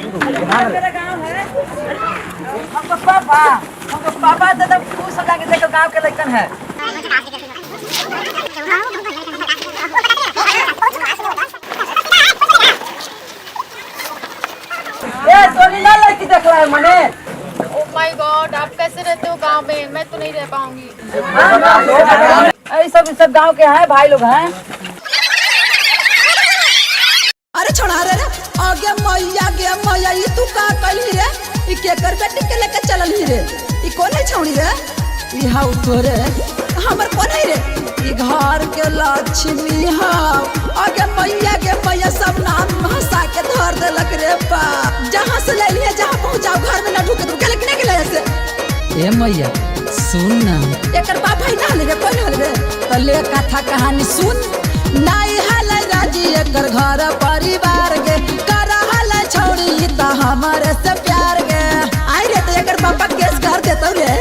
मेरा गांव है। हमको पापा, हमको पापा तो एकदम खुश हो जाएंगे, देखो गांव के लड़कन है। ए तोली ना लड़की देख रहा है मने। ओ my God, आप कैसे रहते हो गांव में? मैं तो नहीं रह पाऊंगी। ये सब सब गांव के हैं भाई लोग हैं। अरे छोड़ा रे रे, आगे मैया गे मैया, ई तू का कइली रे? ई केकर बेटी के लेके चलल ही रे? ई कौन है छौड़ी रे? ई हाउ तोरे हमर कौन है रे? ई घर के लक्ष्मी हाउ। आगे मैया गे मैया, सब नाम हंसा के धर देलक रे बा। जहाँ से ले लिए जहाँ पहुँचाओ, घर में ना ढुके तू के लेके गेले ऐसे। ए मैया सुन ना, एकर बाप भाई ना हले रे, कोई ना हले रे। त ले कथा कहानी सुन। नाई हले राजी एकर घर परिवार गे, कर हले छौड़ी त हमरे से प्यार गे। आई रे त एकर पापा केस कर देतौ रे।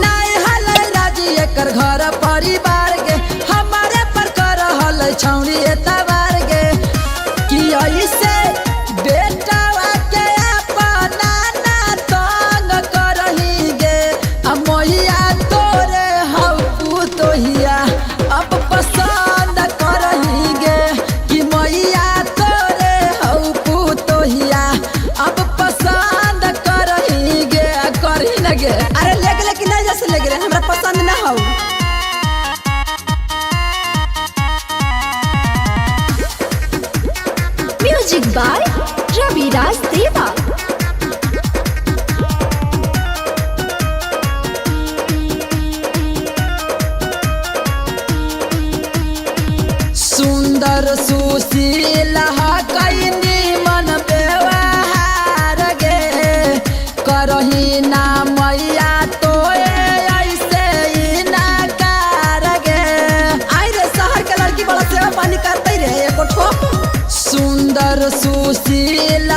नाई हले राजी एकर घर परिवार गे, हमारे पर कर हले छौड़ी एतवार गे। कि ऐसे बेटावा के अपना ना तंग करही गे, आ मैया तोरे हौ पुतोहिया अब पसंद करही गे। कि मैया तोरे हौ पुतोहिया अब पसंद करही गे, आ करही न गे। अरे ले गेले कि नहीं? जैसे ले गेले हमरा पसंद ना हौ। म्यूजिक बाय रविराज देवा। सुंदर सुशील कैनी मन व्यवहार गे, करही ना मैया तोए ऐसे ही नाकार गे। आई रे शहर के लड़की बड़ा सेवा पानी करते रे एको ठोप। सुंदर सुशील